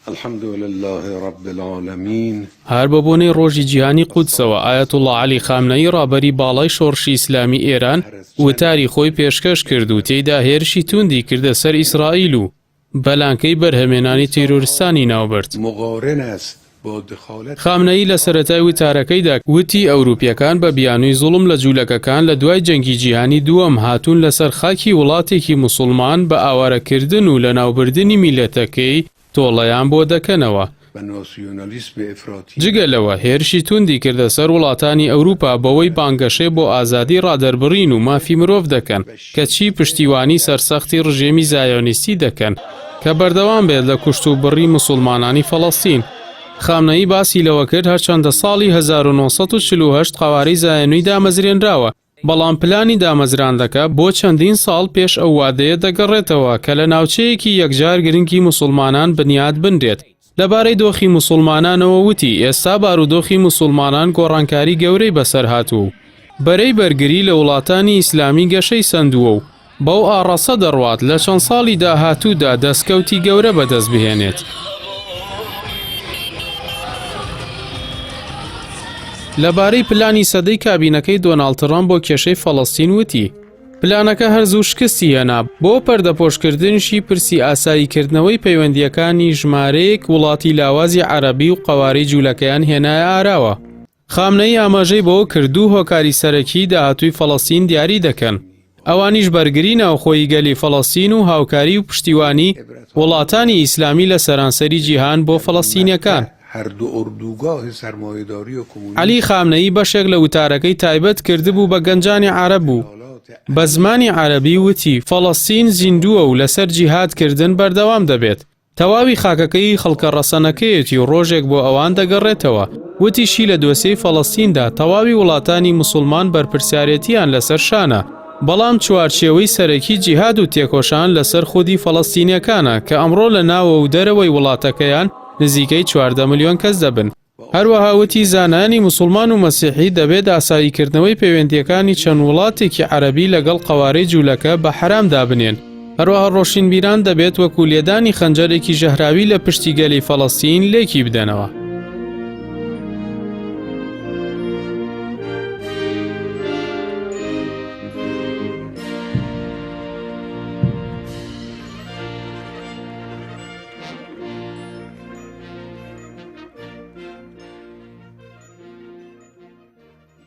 الحمد للە رب العالمین. هەر بە بۆنەی ڕۆژی جیهانی قودسەوە ئایەتوڵڵا عەلی خامنەیی ڕابەری باڵای شۆڕشی ئیسلامی ئێران وتاری خۆی پێشکەش کرد و تێیدا هێرشی توندی کردە سەر ئیسرائیل و بە لانکەی بەرهەمێنانی تیرۆرستانی ناوبرد. خامنەیی لە سەرەتای وتارەکەیدا وتی ئەوروپییەکان بە بیانووی زوڵم لە جوولەکەکان لە دوای جەنگی جیهانی دووەم هاتوون لەسەر خاکی وڵاتێکی موسوڵمان بە ئاوارەکردن و لەناوبردنی میللەتەکەی تۆڵەیان بۆ دەکەنەوە. جگە لەوە هێرشی توندی کردە سەر وڵاتانی ئەوروپا بەوەی بانگەشەی بۆ ئازادی ڕادەربڕین و مافی مرۆڤ دەکەن، کەچی پشتیوانی سەرسەختی ڕژێمی زایۆنیستی دەکەن کە بەردەوام بێت لە کوشتوبڕی موسوڵمانانی فەڵەستین. خامنەیی باسی لەوە کرد هەرچەندە ساڵی 1948 قەوارەی زایۆنی دامەزرێنراوە، بەڵام پلانی دامەزراندەکە بۆ چەندین ساڵ پێش ئەو وادەیە دەگەڕێتەوە کە لە ناوچەیەکی یەکجار گرنگی موسوڵمانان بنیات بنرێت. لەبارەی دۆخی موسوڵمانانەوە وتی، ئێستا بارودۆخی موسوڵمانان گۆڕانکاری گەورەی بەسەر هاتووە و بەرەی بەرگری لە وڵاتانی ئیسلامی گەشەی سەندووە و بەو ئاڕاستە دەڕوات لە چەند ساڵی داهاتوودا دەستکەوتی گەورە بەدەست بهێنێت. لەبارەی پلانی سەدەی کابینەکەی دۆناڵد ترەمپ بۆ کێشەی فەڵەستین وتی، پلانەکە هەر زوو شکستی هێنا، بۆ پەردەپۆشکردنیشی پرسی ئاساییکردنەوەی پەیوەندییەکانی ژمارەیەک وڵاتی لاوازی عەرەبی و قەوارەی جوولەکەیان هێنایە ئاراوە. خامنەیی ئاماژەی بەوە کرد، دوو هۆکاری سەرەکیی داهاتووی فەڵەستین دیاری دەکەن، ئەوانیش بەرگری ناوخۆیی گەلی فەڵەستین و هاوکاری و پشتیوانی وڵاتانی ئیسلامی لە سەرانسەری جیهان بۆ فەڵەستینییەکان. عەلی خامنەیی بەشێک لە وتارەکەی تایبەت کردبوو بە گەنجانی عەرەب و بە زمانی عەرەبی وتی، فەڵەستین زیندووە و لەسەر جیهاد کردن بەردەوام دەبێت. تەواوی خاکەکەی خەڵکە ڕەسەنەکەیەتی و ڕۆژێک بۆ ئەوان دەگەڕێتەوە. وتیشی لە دۆسیەی فەڵەستیندا تەواوی وڵاتانی موسوڵمان بەرپرسیارێتییان لەسەر شانە، بەڵام چوارچێوەی سەرەکی جیهاد و تێکۆشان لەسەر خودی فەڵەستینیەکانە کە ئەمڕۆ لە ناوە و دەرەوەی وڵاتەکەیان نزیکەی 14 ملیۆن کەس دەبن. هەروەها وتی زانایانی موسوڵمان و مەسیحی دەبێت ئاساییکردنەوەی پەیوەندییەکانی چەند وڵاتێکی عەرەبی لەگەڵ قەوارەی جوولەکە بە حەرام دابنێن. هەروەها ڕۆشینبیران دەبێت وەکو لێدانی خەنجەرێکی ژەهراوی لە پشتی گەلی فەڵەستین لێکی بدەنەوە.